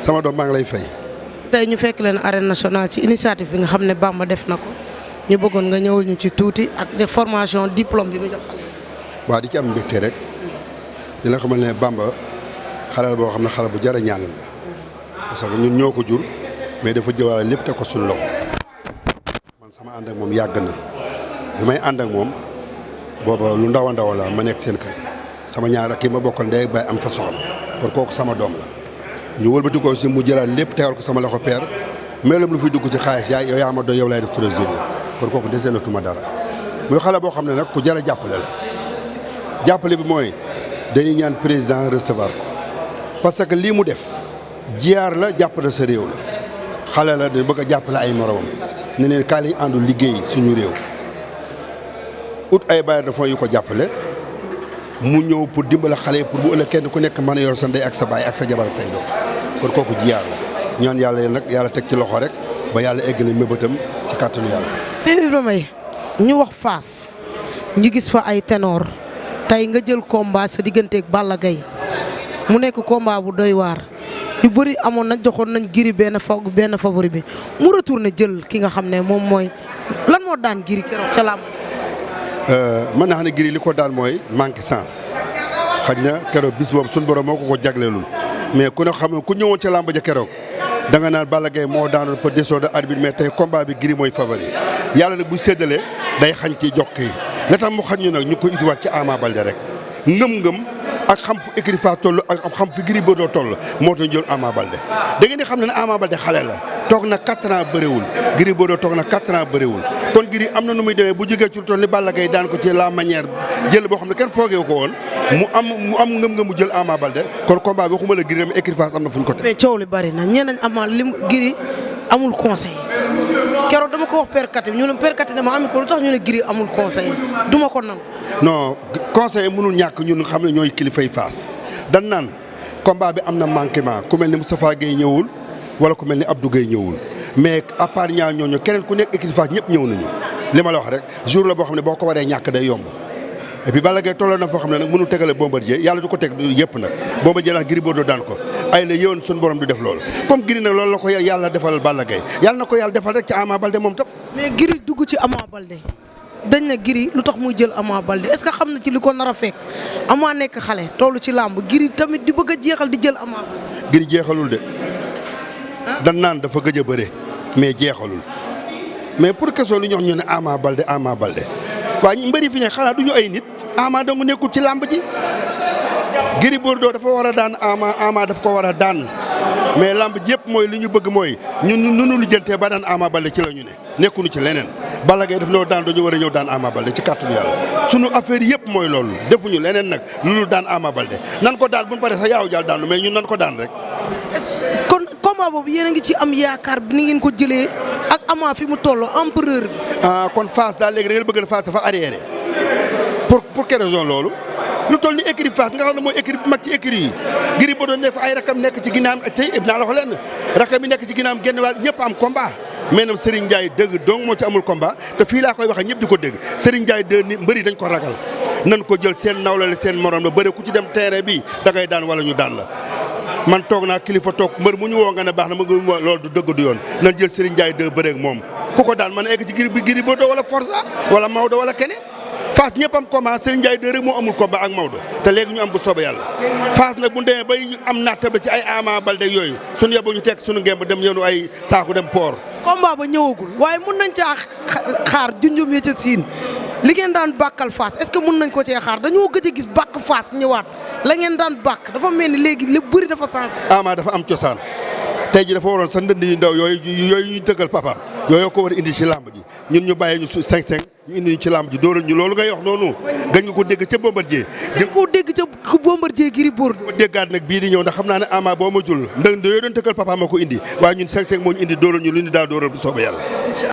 sama doom maa ngi lay fay. tey ñu fekk leen arène nationale ci initiative bi nga xam ne Bamba def na ko ñu bëggoon nga ñëwal ñu ci tuuti ak des formation diplôme bi mu jox xale. waaw di ci am mbégte rek di la xamal ne Bamba xale boo xam ne xale bu jar a ñaanal la parce que ñun ñoo ko jur mais dafa jëwaale lépp teg ko suñu loxo man sama ànd ak moom yàgg na bi may ànd ak moom booba lu ndaw a ndaw la ma nekk seen kër sama ñaar ak kii ma bokkal ndey bay am fa soxla kon kooku sama doom la ñu wëlbati ko aussi mu jëlaat lépp tegal ko sama loxo père melam lu fiy dugg ci xaalis yaay yow yaa ma doy yow lay def trésorier kon kooku desee na tuma dara muy xale boo xam ne nag ku jar a jàppale la jàppale bi mooy dañuy ñaan président recevoir ko parce que lii mu def jiyaar la jàppale sa réew la xale la da bëgg a jàppale ay moromam ne leen kaay lañu àndu liggéey suñu réew ut ay bailleurs de fonds yu ko jàppale mu ñëw pour dimbale xale yi pour bu ëllëg kenn ku nekk mën a yor sa ndey ak sa baay ak sa jabar ak say doom kon kooku jiyaar la ñaan yàlla nag yàlla teg ci loxo rek ba yàlla eggale mébétam ci kàttanu yàlla. mais Ibra Mbaye ñu wax Fass ñu gis fa ay ténor tey nga jël combat sa digganteeg Balla Gaye mu nekk combat bu doy waar yu bëri amoon nag joxoon nañ Gris benn favori bi mu retourné jël ki nga xam ne moom mooy lan moo daan Gris keroog ca làmb. mën naa xam ne Gris li ko daan mooy manque sens xaj na keroog bis boobu suñu borom moo ko jagleelul mais ku ne xam ne ku ñëwoon ca làmb ja keroog da nga naan Balla Gaye moo daanoon pour décision de arbitre mais tey combat bi Gris mooy favori yàlla nag bu séddalee day xañ ci jox kii la tax mu xañ ñu nag ñu koy utiwaat ci Ama Baldé rek ngëm-ngëm ak xam fu écurie Fass toll ak xam fi Gris Bordeaux toll moo tax ñu jël Ama Baldé da ngeen di xam ne Ama Baldé xale la toog na 4 ans bëriwul Gris Bordeaux toog na 4 ans bëriwul kon Gris am na nu muy demee bu jógee ci lu toll ni Balla Gaye daan ko ci la manière jël boo xam ne kenn foogeewu ko woon mu am ngëm-ngëm mu jël Ama Baldé kon combat bi waxuma la Gris am écurie Fass am na fu ñu ko teg. mais coow li bari na ñeneen Ama lim Gris amul conseil keroog dama ko wax perkat bi ñu ne perkat yi dama am ko lu tax ñu ne Gris amul conseil duma ko nangu. non conseil mënul ñàkk ñun xam ne ñooy kilifay Fass dan naan combat bi am na manquement ku mel ni Moustapha Gueye ñëwul wala ku mel ni Abdou Gueye ñëwul mais à part ñaar ñooñu keneen ku nekk écurie Fass ñëpp ñëw nañu li ma la wax rek jour la boo xam ne boo ko waree ñàkk day yomb et puis Balla Gaye tolloo na foo xam ne nag mënul tegale Bombardier yàlla du ko teg yëpp nag Bombardier daal Gris Bordeaux daan ko ay la yëwoon suñu borom du def loolu comme Gris nag loolu la ko yàlla defal Balla Gaye yàlla na ko yàlla defal rek ci Ama Baldé moom tam. mais Gris dugg ci Ama Baldé dañ na Gris lu tax muy jël Ama Baldé est-ce que xam na ci li ko nar a fekk Ama nekk xale toolu ci làmb Gris tamit di bëgg a jeexal di jël Ama Baldé. Gris jeexalul de dan naan dafa gëj a bëre mais jeexalul mais pour question lu ñu wax ñu ne Ama Baldé waaye ñu mbëri fi ne xanaa du ñu ay nit Ama dong nekkul ci làmb ji Gris Bordeaux dafa war a daan Ama daf ko war a daan mais làmb ji yëpp mooy li ñu bëgg mooy ñun nu lijjantee ba daan Ama Baldé ci la ñu ne nekkuñu ci leneen Balla Gaye daf noo daan dañu war a ñëw daan Ama Baldé ci kàttanu yàlla sunu affaire yëpp mooy loolu defuñu leneen nag lu daan Ama Baldé nan ko daan bu ñu paree sax yaaw jàll daanu mais ñun nan ko daan rek. kon combat boobu yéen a ngi ci am yaakaar bi ni ngeen ko jëlee ak Ama fi mu toll empereur bi. kon Fass daal léegi da ngeen bëgg na Fass dafa arriéré pour quelle raison loolu lu toll ni écurie Fass nga xam ne mooy écurie bi mag ci écurie yi Gris Bordeaux nekk fa ay rakam nekk ci ginnaam tey naa la wax leen rakam yi nekk ci ginnaam genn wàll ñëpp am combat mais nag Serigne Ndiaye dëgg donc moo ci amul combat te fii laa koy waxee ñëpp di ko dégg Serigne Ndiaye dë ni mbëri dañ ko ragal nan ko jël seen nawlale seen morom la bëre ku ci dem terrain bi da ngay daan wala ñu daan la man toog naa kilifa toog mbër mu ñu woo nga ne baax na ma nga loolu du dëgg du yoon nan jël Serigne Ndiaye dë bëre ak moom ku ko daan man egg ci Gris Bordeaux wala Forza wala Maodo wala keneen Fass ñëpp am combat Serigne Ndiaye de rek moo amul combat ak Maodo te léegi ñu am bu soobee yàlla Fass nag bu ñu demee bay am nattable ci ay Ama Baldé yooyu suñu yeboo ñu teg suñu ngemb dem yenu ay saaku dem port. combat ba ñëwagul waaye mun nañ caa xaar junjum ya ca siin li ngeen daan bàkkal Fass est-ce que mun nañ ko cee xaar dañoo gëj a gis bàkk Fass ñëwaat la ngeen daan bàkk dafa mel ni léegi lépp bëri dafa changé. Ama dafa am cosaan tey ji dafa waroon sa ndënd yu ndaw yooyu ñu tëggal papaam yooyu ko war a indi ci làmb ji ñun ñu bàyyi ñu 5-5 ñu indi ñu ci làmb ji dóoral ñu loolu ngay wax noonu gañ nga ko dégg ca Bombardier gën koo dégg ca Bombardier Gris Bordeaux ko déggaat nag bii di ñëw ndax xam naa ne Ama boo ma jul ndënd yooyu doon tëggal papaam moo ko indi waaye ñun 5-5 moo ñu indi dóoral ñu lu ñu daa dóoral bu soobee yàlla